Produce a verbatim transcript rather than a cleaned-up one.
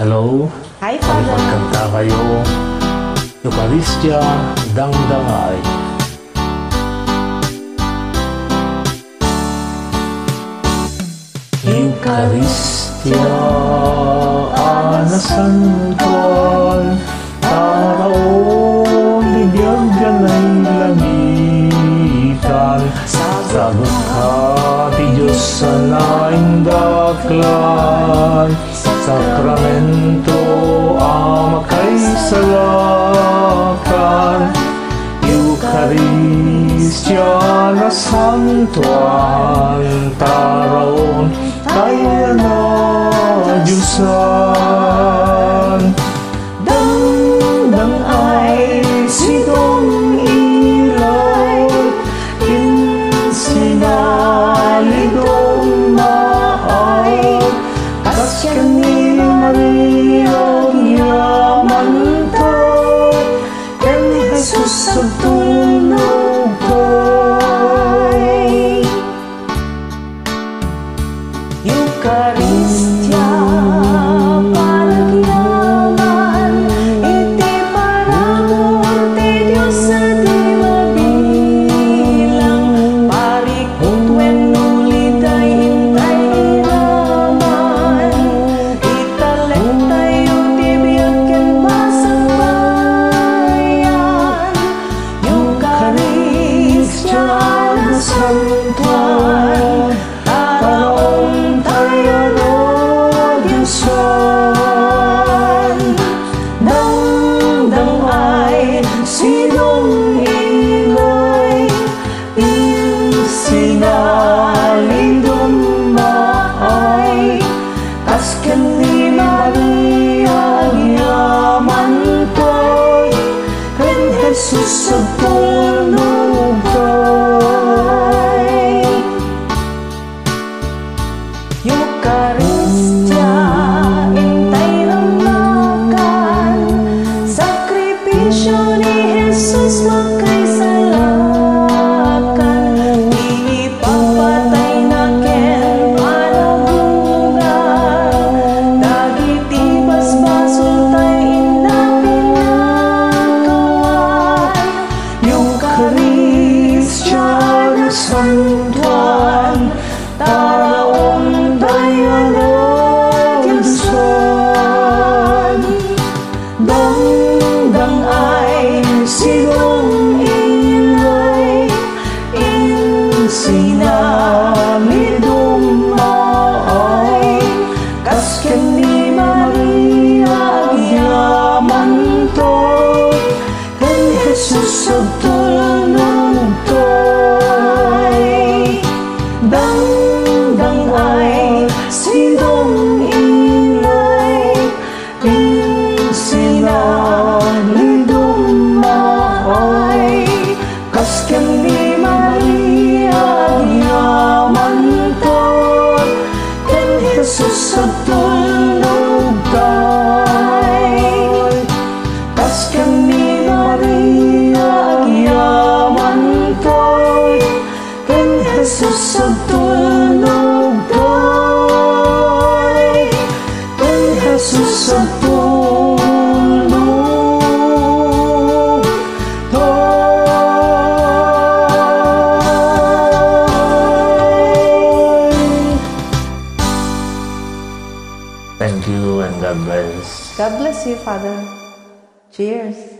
Hello? Hi, Father. Pagkanta kayo. Eukaristia, dangdangay. Eukaristia a nasantoan, taraon ti biag a nailangitan, sagut ka ti Dios a naindaklan, sakramento a makaisalakan, Eukaristia a nasantoan, taraon tayo a nadiosan. Dangdangay sidong ilay, insinalidong maay, kas ken ni Maria agyamanto, ken Jesus agtulnog tayo. Eukaristia, panagyaman iti panagor ti Dios a di mabilang, parikut wenno liday intay iraman, italektayo ti biag ken basang bayan. Eukaristia a nasantoan, taraon tayo a nadiosan. Dangdangay sidong ilay, insinalidong maay, kas ken ni Maria agyamanto, ken Jesus agtulnog tayo. Eukaristia, intay ramnakan, sakripisio ni Jesus makaisalakan, ti ipapatayna ken panagbugal, dagiti basbasol tay inna pinakawan. Eukaristia a nasantoan, taraon tayo a nadiosan. Dangdangay sidong ilay, insinalidong maay, kas ken ni Maria agyamanto, ken Jesus agtulnog tayo. Dangdangay sidong ilay, insinalidong maay, kas ken ni Maria agyamanto, ken Jesus agtulnog tayo. Kas ken ni Maria agyamanto, ken Jesus agtulnog tayo. Ken Jesus agtulnog tayo. Thank you and God bless. God bless you, Father. Cheers.